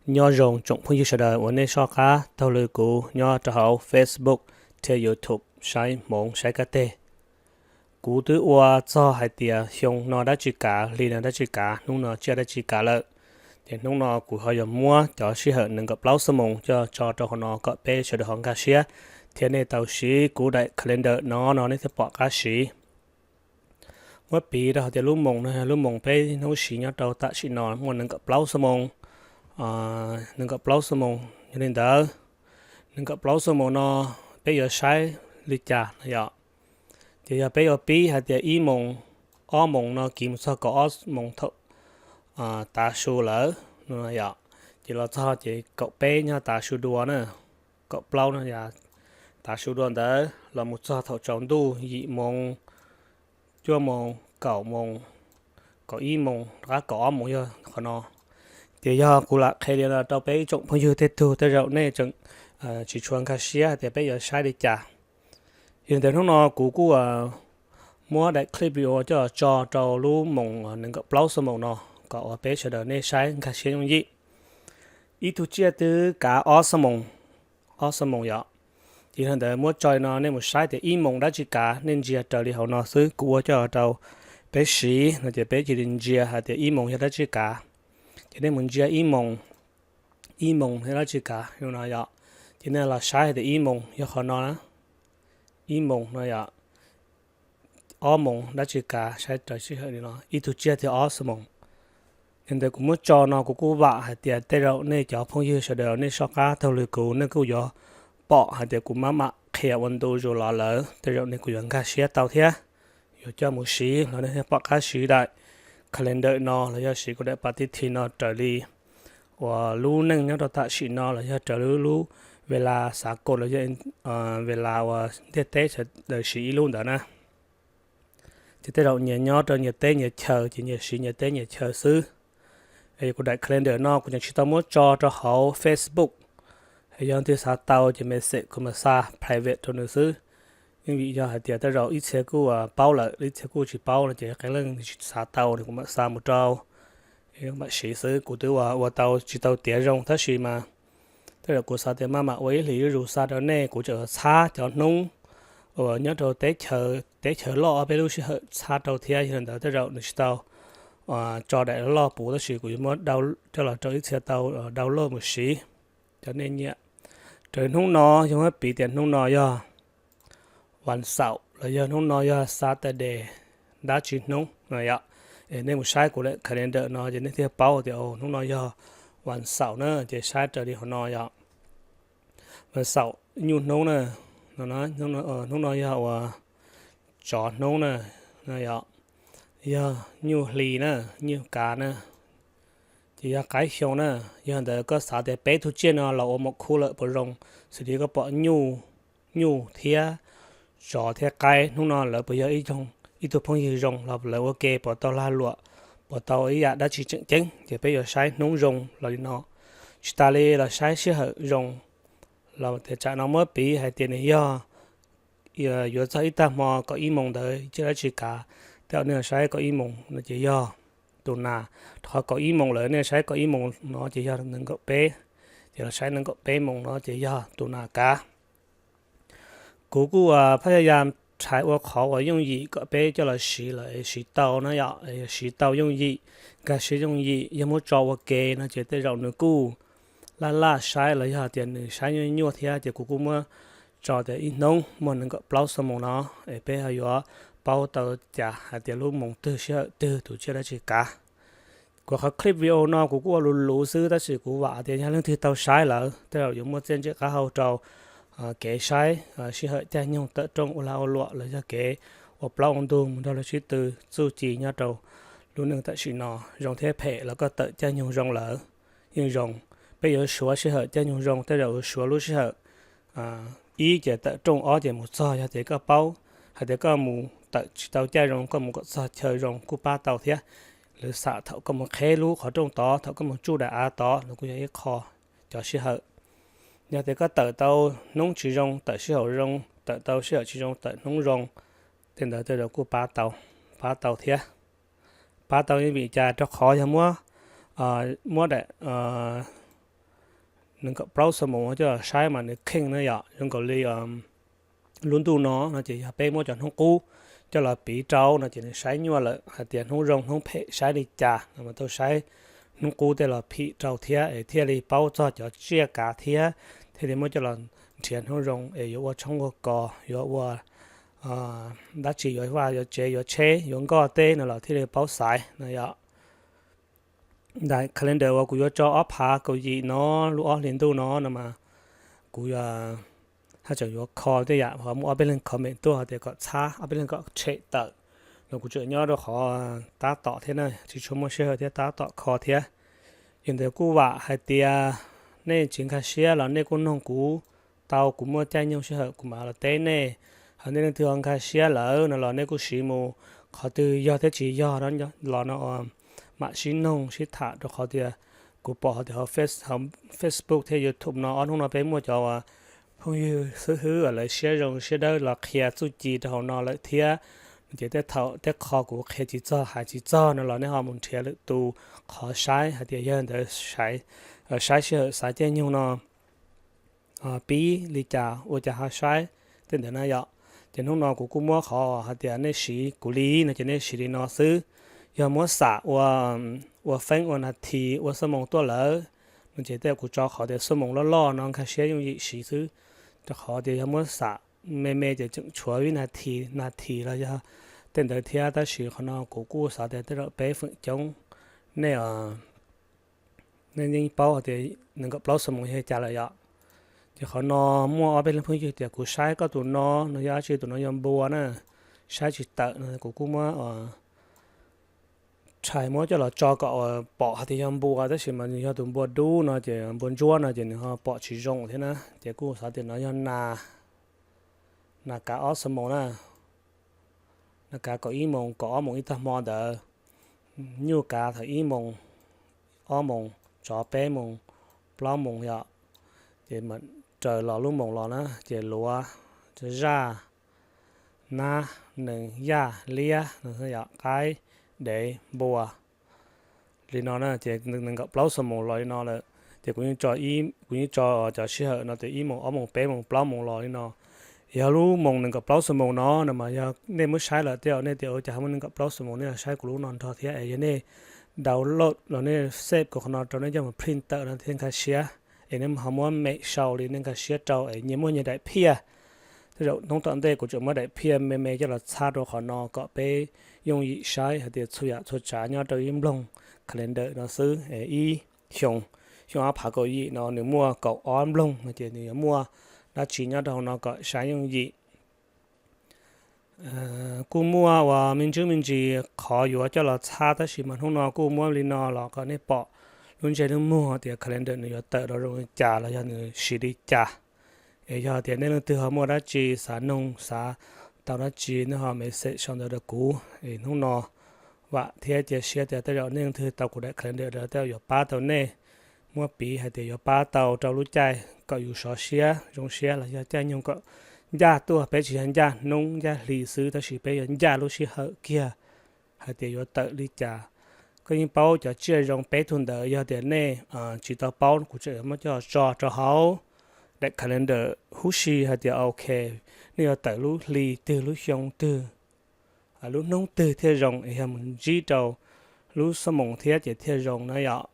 Nyob zoo tsoom phooj ywg sawv daws uas nej soj qab taug lw kuv nyob rau hauv Facebook thiab YouTube saib hmoov saib kab teg. Kuv twb ua txog hais tias xyoo no dab tsi kav, hli no dab tsi kav, hnub no tsiaj dab tsi kav lawm. Ces hnub no kuv ho yuav muab cov sij hawm nees nkaum plaub xuab moos coj tso rau hauv no kom peb sawv daws ho nkag siab, thiab nej tau siv kuv daim calendar no no nej thiaj pom qab siv. Muab piv rau hais tias lub moos no yog lub moos peb hnub siv nyob rau tam sim no muaj nees nkaum plaub xuab moos, nees nkaum plaub xuab moos. Yog li ntawd, nees nkaum plaub xuab moos no peb yuav saib li cas no yom? Ces yog peb yuav pib hais tias ib moos, ob moos no kiv mus txog kaum ob moos thaum tav su lawm no yom, ces los txog ces kaum peb nyob tav su dua na, kaum plaub no yog tav su dua ntawd los mus txog thaum tsaus ntuj yim moos, cuaj moos, kaum moos, kaum ib moos rov qab kaum ob moos yog qhov no. Ces yog kuv lam qhia li no rau peb ib tsoom phooj ywg tej tug tej zaum nej tseem tsis tshua nkag siab hais tias peb yuav saib li cas. Yog li ntawd hnub no kuv kuj muab daim clip video coj tso rau lub moos nees nkaum plaub xuab moos no kom uas peb sawv daws nej saib nkag siab yooj yim. Ib tug tsiaj twb kav ob xuab moos, ob xuab moos yom. Ces yog li ntawd muab tso li no nej mus saib tias ib moos dab tsi kav, nej ntsia raws li hauv no xwb, kuv ua coj rau peb siv no ces peb cia li ntsia hais tias ib moos yog dab tsi kav. Ces nej mus ntsia ib moos, ib moos yog dab tsi kav no yom. Ces nej los saib hais tias ib moos yog qhov no na, ib moos no yom, ob moos dab tsi kav, saib raws sij hawm li no, ib tug tsiaj thiab ob xuab moos. Yog li ntawd kuv muab tso no kuv kuj vam hais tias tej zaum nej cov phooj ywg sawv daws nej soj qab taug lw kuv nej kuj yuav pom hais tias kuv maj mam qhia ua ntu zus los lawm, tej zaum nej kuj yuav nkag siab tau thiab. Yuav coj mus siv los nej thiaj pom qab siv daim calendar no los yog siv kuv daim pas tib thi no raws li uas lub neej nyob rau tam sim no los yog raws li lub vela xav kaum los yog vela uas ntiaj teb sawv daws siv ib lub ntawd na. Ces tej zaum nyias nyob rau nyias teb nyias chaw ces nyias siv nyias teb nyias chaw xwb. Es kuv daim calendar no kuv tseem tsis tau muab tso rau hauv Facebook. Es yog leej twg xav tau ces message kuv mam xa private rau nws xwb. Yeej vim yog hais tias tej zaum ib txhia kuj paub lawm, ib txhia kuj tsis paub no ces qee leej xav tau kuv mam xa mus rau, mam siv xwb. Kuv twb ua tau tsis tau tiav zoo tab sis mas tej zaum kuv xav tias maj mam ua ib hlis zuj zus xa rau nej, kuv tseem txhab cov hnub uas nyob rau teb chaws loj ob peb lub sij hawm txhab rau thiab. Yog li ntawd tej zaum nws tsis tau tso daim loj puv tab sis kuv yuav muab coj los rau ib txhia tau download mus siv. Cov nej nyiam, raws hnub no yog muab piv tias hnub no yog vas xaum los yog hnub no yog Saturday, dab tsi hnub no yom. Es nej mus saib kuv lub calendar no ces nej thiaj paub tias hnub no yog vas xaum na, ces saib raws li hauv no yom. Vas xaum nyuj hnub na, hnub no yog uas tsov hnub na, yog, yog nyuj hli na, nyuj kav na, ces yog qaib xyoo na. Yog ntawd koj xav tias peb tug tsiaj no los ua maum khub lawm puas zoo? Xws li koj pom nyuj, nyuj thiab tsov thiab qaib hnub no lawv puas yog ib tug phooj ywg zoo los lawv ua ke puas tau lag luam, puas tau ib yam dab tsi tseem ceeb? Ces peb yuav saib hnub zoo los li no, tsis tas li los saib sij hawm zoo los tias tsam no muab piv hais tias nws yog yuav txog ib tag hmo kaum ib moos ntawd tsiaj dab tsi kav, tej zaum nej saib kaum ib moos no ces yog tus nas, rau qhov kaum ib moos lawm nej saib kaum ib moos no ces yog nees nkaum peb, ces los saib nees nkaum peb moos no ces yog tus nas kav. Kuv kuj phaj yaj yam rhais ua qhov uas yooj yim kom peb coj los siv lawm siv tau na yom, siv tau yooj yim, nkag siab yooj yim, yog muab tso ua ke no ces tej zaum nws kuj laj laj saib los yog tias nws saib nyuaj nyuaj thiab, ces kuv kuj muab tso tias ib hnub muaj nees nkaum plaub xuab moos no, es peb ho yuav paub tau cas hais tias lub moos twg sij hawm twg tus tsiaj dab tsi kav. Kuv qhov clip video no kuv kuj ua luv luv xwb tab sis kuv vam tias yog leej twg tau saib lawm tej zaum yuav muaj txiaj ntsig qab hau rau kev saib sij hawm caij nyoog tawm rooj ua lag ua luam los yog kev ua plaub ua ntug mus nrog luag sib tw txuj ci nyob rau lub neej tam sim no. Zoo thiab phem los koj tawm caij nyoog zoo lawm yeej zoo. Peb yuav suav sij hawm caij nyoog zoo tej zaum yuav suav lub sij hawm ib ces tawm rooj, ob ces mus txog. Yog tias koj paub hais tias koj mus tawm tsis tau caij zoo, koj mus kom txog chaw zoo kuj pab tau thiab. Lawv xam thaum koj mus qheb lub qhov rooj tod, thaum koj mus tsuj daim av tod, los kuj yog ib qho cov sij hawm. Yog tias koj tawm tau hnub tsis zoo, tawm sij hawm zoo, tawm tau sij hawm tsis zoo, tawm hnub zoo, tej ntawd tej zaum kuj pab tau, pab tau thiab. Pab tau yeej vim cas? Rau qhov yog muab, muab daim nees nkaum plaub xuab moos coj los saib mas nws kheej na yom. Zoo nkaus li lub ntuj no no ces yog peb muab cov hnub qub coj los piv rau no ces nws saib nyuaj lawm. Hais tias hnub zoo hnub phem saib li cas no mas tau saib hnub qub tej los phim rau thiab es thiaj li paub txog cov tsiaj kav thiab, thiaj li muab coj los nrhiav hnub zoo es yuav ua tshoob ua kos, yuav ua dab tsi, yuav vaj yuav tsev yuav tsheb yuav nkoj teb no los thiaj li paub xaiv no yom. Daim calendar uas kuv yuav tso ob phav kaum yim no, lub ob hlis ntuj no no mas kuv yuav haj tseem yuav kho tej yam ho muaj ob peb leeg comment tuaj hais tias kom txhab, ob peb leeg kom tshem tawm no. Kuv tseem nyob rau qhov tab tom thiab na, tsis tshua muaj sij hawm thiab tab tom kho thiab. Yog ntawd kuj vam hais tias nej tsis nkag siab los nej kuj noog kuv tau, kuv muaj caij nyoog sij hawm kuv mam los teb nej. Hos nej leej twg ho nkag siab lawm no los nej kuj siv mus, qhov twg yog thiab tsis yog los no mam sib noog sib tham, rau qhov tias kuv pom hais tias hauv Facebook thiab YouTube no ob hnub no peb muaj cov phooj ywg xib hwb uas lawv siab zoo siab dawb los qhia txuj ci rau hauv no lawm thiab. Ces tej thaum tej qho kuv qhia tsis txog hais tsis txog no los nej ho mus nrhiav lwm tus qhov saib hais tias yog ntawd saib sij hawm xav caij nyoog no pib li cas ua cas ho saib tej ntawd na yom. Ces hnub no kuv kuj muab qhov hais tias nej siv kuv li no ces nej siv li no xwb. Yog muab xam ua feeb ua nas this ua xuab moos tuaj lawm no ces tej kuv tso qhov tias xuab moos loj loj no nkag siab yooj yim siv xwb. Rau qhov tias yog muab xam me me ces tseem tshuav vib nas this nas this los yog tej ntawd thiab. Tab sis qhov no kuv kuj xav tias tej zaum peb feem coob nej nej yeej paub hais tias nees nkaum plaub xuab moos yog cas lawm yom. Ces qhov no muaj ob peb leej phooj ywg tias kuv saib koj tus no no yog dab tsi, tus no yog npua na, saib tsis tawm no kuv kuj muab tshais muab coj los tso kom pom hais tias yog npua, tab sis mas nws yog tus npua dub no ces npua ntsuab no ces nws ho pom tsis zoo thiab na. Ces kuj xav tias no yog nas, nas kav ob xuab moos na, nas kav kaum ib moos kaum ob moos ib tag hmo ntawd, nyuj kav thaum ib moos, ob moos, tsov peb moos, plaub moos yom. Ces raws los lub moos los na ces luav, zaj, nab, nees, yaj, liab, qaib, dev, npua li no na. Ces nees nkaum plaub xuab moos los li no lawm ces kuv, kuv yeej tso cov sij hawm no tias ib moos ob moos peb moos plaub moos los li no. Yog lub moos nees nkaum plaub xuab moos no no mas yog nej muab saib lawm tej zaum nej tias ua cas ho muaj nees nkaum plaub xuab moos, nej los saib kuv lub no nrog thiab es yog nej download los nej save kuv qhov no rau nej coj mus print tawm no thiaj nkag siab. Es nej ho muab mem sau li nej nkag siab rau es nyias muaj nyias daim phiaj. Tej zaum hnub tom ntej kuv tseem muab daim phiaj me me coj los txhab rau qhov no kom peb yooj yim saib hais tias txhua yam txhua tsav nyob rau ib nploog calendar no xwb. Ib xyoo, xyoo ob phav kaum yim no nws muaj kaum ob nploog no ces nws yuav muaj dab tsi nyob rau hauv no kom saib yooj yim. Kuj muaj uas me ntsis me ntsis qhov yuav coj los txhab, tab sis mas hnub no kuj muab li no los kom nej pom lub ntsej lub muag tias calendar nws yuav tawm rau zoo li cas los yog nws siv li cas. Es yog tias nej leej twg ho muaj dab tsi xav noog xav tau dab tsi nej ho message sau ntawv rau kuv. Es hnub no vam thiab cia siab tias tej zaum nej leej twg tau kuv daim calendar tej zaum yuav pab tau nej, muab piv hais tias yuav pab tau rau lub caij kom yus sov siab zoo siab los yog caij nyoog kom ncaj tuaj. Peb tsis yog ncaj hnub ncaj hli xwb tab sis peb yuav ncaj lub sij hawm kiag hais tias yuav tawm li cas. Koj yeej paub cov tsiaj zoo peb tug ntawd, yog tias nej tsis tau paub kuv tseem yuav muab coj tso rau hauv daim calendar huv si hais tias ok, nej yuav tawm lub hli twg lub xyoo twg, lub hnub twg thiaj zoo es yog mus ntsib rau lub xuab moos thiab ces thiaj zoo na yom.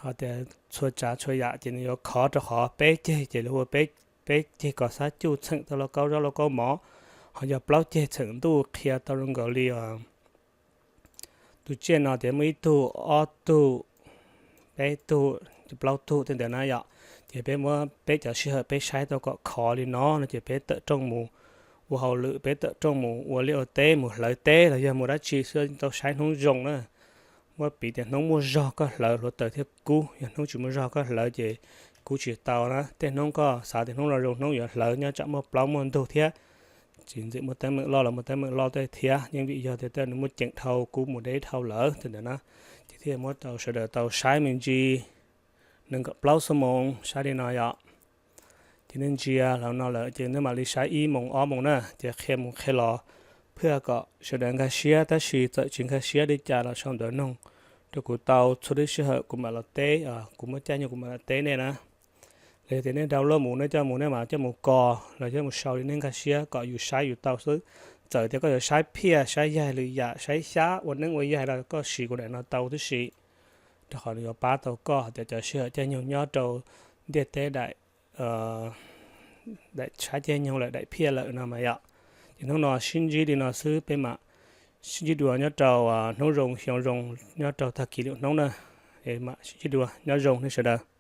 Ho tias txhua tsav txhua yam ces nws yuav khov rau qhov peb ceg ces lawv hu peb ceg kom xab cuj txheem tau lauj kaub zaub lauj kaub mov, ho yog plaub ceg txheem ntuj qhia tau zoo nkaus li tus tsiaj no tias muaj ib tug, ob tug, peb tug, plaub tug tej ntawd na yom. Ces peb muab peb cov sij hawm peb saib tau kom khov li no no ces peb tawm rooj mus ua hauj lwm, peb tawm rooj mus ua liaj ua teb, mus hlawv teb los yog mus dab tsi xwb tau saib hnub zoo na. Muab piv tias hnub muaj zog koj hlawv hluav taws thiaj kub, yog hnub tsis muaj zog koj hlawv ces kub tsis tau na. Tej hnub koj xav tias hnub no zoo hnub yuav hlawv nyob tsam muaj plaub muaj ntug thiab, tsis ntxim muaj teeb meem loj los muaj teeb meem loj tej thiab, yeej vim yog tias tej nws muaj ceem dhau kub mus deb dhau lawm tej ntawd na. Ces thiaj muab rau sawv daws tau saib me ntsis nees nkaum plaub xuab moos saib li no yom. Ces nej ntsia hlo no lawm ces nej mam li saib ib moos ob moos na, ces qhia mus qhia los phwj kom sawv daws nkag siab, tab sis txawm tsis nkag siab li cas los sau ntawv noog rau kuv tau, txhua lub sij hawm kuv mam los teb, kuv muaj caij nyoog kuv mam los teb nej na. Los yog tias nej download mus, nej coj mus, nej mam coj mus kos los coj mus sau li nej nkag siab kom yus saib yus tau xwb. Txawm tias koj yuav saib phiaj, saib yaig lwm yam, saib xyab, ua neeb ua yaig los koj siv kuv daim no tau tib si, rau qhov nws yuav pab tau koj hais tias cov sij hawm caij nyoog nyob rau ntiaj teb daim, daim tshab caij nyoog lawm, daim phiaj lawm no mas yom. Ces hnub no sib ntsib li no xwb, peb mam sib ntsib dua nyob rau hnub zoo xyoo zoo, nyob rau tag kis lwm hnub na. Mam sib ntsib dua, nyob zoo nej sawv daws.